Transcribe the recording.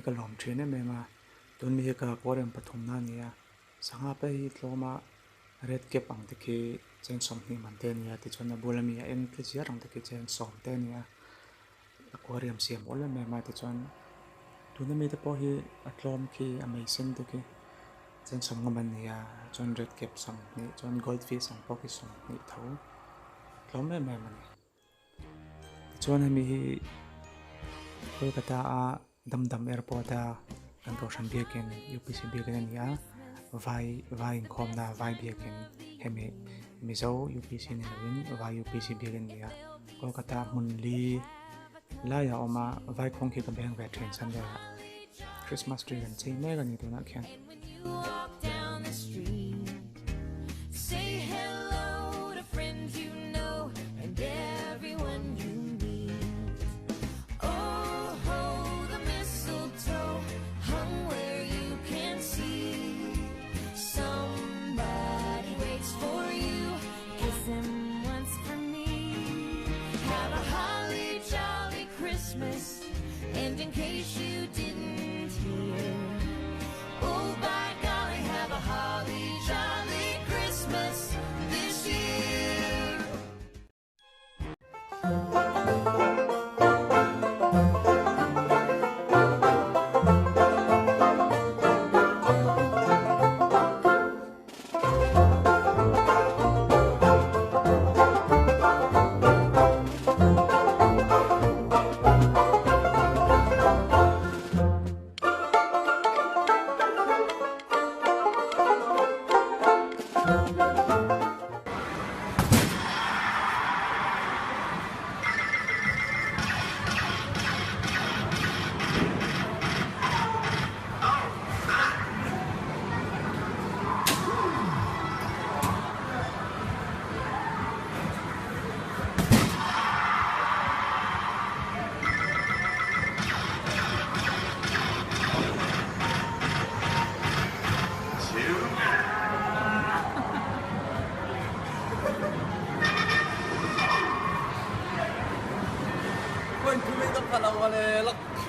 ka lawm thin em em a tun mi hi ka aquarium pathumna a ni a sangha te hi tlawm a red cap ang te khi cheng sawmhnih man te a ni a tichuan a bula mi a eng tle chiar ang te khi cheng sawm te a ni a aquarium siam awl em em a tichuan tuna mi te pawh hi a tlawm khi a mei sen te khi cheng sawmngam an ni a chuan red cap sawmhnih chuan gold fish ang pawh khi sawmhnih tho tlawm em em a ni. Tichuan hemi hi Kolkata a Dum Dum airport a kan kohhran biakin U P C biakin a ni a vai vai inkhawmna vai biakin hemi Mizo U P C ni lovin vai U P C biakin a ni a Kolkata hmun li laiah a awm a vai khawng khi ka beng ve thin Sunday ah Christmas tree kan chei mek a ni tunah khian.